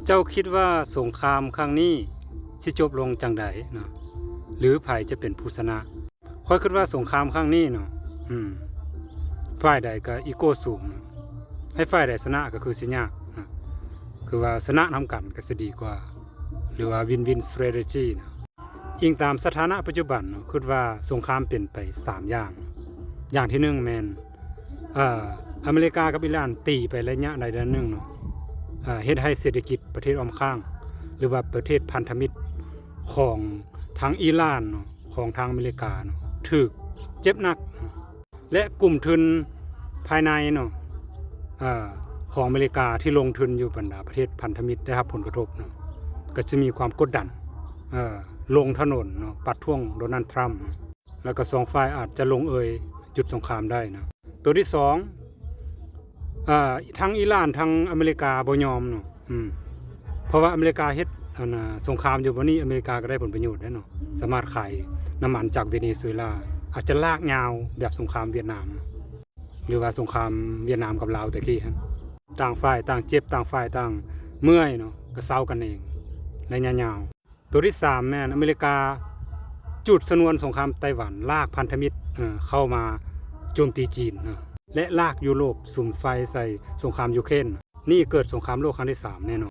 ເຈົ້າຄິດວ່າສົງຄາມຄັ້ງນີ້ຊິຈົບລົງຈັ່ງໃດເນາະ ຫຼືໃຜຈະເປັນຜູ້ຊະນະ? ຂ້ອຍຄິດວ່າສົງຄາມຄັ້ງນີ້ເນາະ ອືມ ຝ່າຍໃດກໍອີໂກ້ສູງເນາະ ໃຫ້ຝ່າຍໃດຊະນະກໍຄືຊິຍາກເນາະ ຄືວ່າຊະນະນຳກັນກໍຊິດີກວ່າ ຫຼືວ່າ win-win strategy ເນາະ. ອີງຕາມສະຖານະປັດຈຸບັນເນາະ ຄິດວ່າສົງຄາມເປັນໄປສາມຢ່າງ. ຢ່າງທີໜຶ່ງແມ່ນ ເອີ ອາເມລິກາກັບອີຣານຕີໄປໄລຍະໃດໄລຍະໜຶ່ງເນາະ ເອີ ເຮັດໃຫ້ເສດຖະກິດປະເທດອ້ອມຂ້າງ ຫຼືວ່າປະເທດພັນທະມິດຂອງທາງອີຣານເນາະ ຂອງທາງອາເມລິກາເນາະ ຖືກເຈັບໜັກ ແລະ ກຸ່ມທຶນພາຍໃນເນາະ ເອີ ຂອງອາເມລິກາທີ່ລົງທຶນຢູ່ບັນດາປະເທດພັນທະມິດໄດ້ຮັບຜົນກະທົບເນາະ ກໍຈະມີຄວາມກົດດັນ ເອີ ລົງຖະໜົນເນາະ ປະທ້ວງໂດນັລທຣຳ ແລ້ວກໍສອງຝ່າຍອາດຈະລົງເອີຍຢຸດສົງຄາມໄດ້ນະ. ຕົວທີສອງ ເອີ ທັງອີຣານທັງອາເມລິກາບໍ່ຍອມເນາະ ອືມ ເພາະວ່າອາເມລິກາເຮັດ ອັນນ່າ ສົງຄາມຢູ່ບ່ອນນີ້ ອາເມລິກາກໍໄດ້ຜົນປະໂຫຍດເດ້ເນາະ ສາມາດຂາຍນ້ຳມັນຈາກເວເນຊູເອລາ ອາດຈະລາກຍາວແບບສົງຄາມຫວຽດນາມ ຫຼືວ່າສົງຄາມຫວຽດນາມກັບລາວແຕ່ກີ້ຫັ້ນ ຕ່າງຝ່າຍຕ່າງເຈັບ ຕ່າງຝ່າຍຕ່າງເມື່ອຍເນາະ ກໍເຊົາກັນເອງໄລຍະຍາວ. ຕົວທີສາມແມ່ນອາເມລິກາຈູດຊະນວນສົງຄາມໄຕ້ຫວັນ ລາກພັນທະມິດ ເອີ ເຂົ້າມາໂຈມຕີຈີນ ເອີ ແລະ ລາກຢູໂຣບສຸມໄຟໃສ່ສົງຄາມຢູເຄຣນ ນີ້ເກີດສົງຄາມໂລກຄັ້ງທີສາມແນ່ນອນ.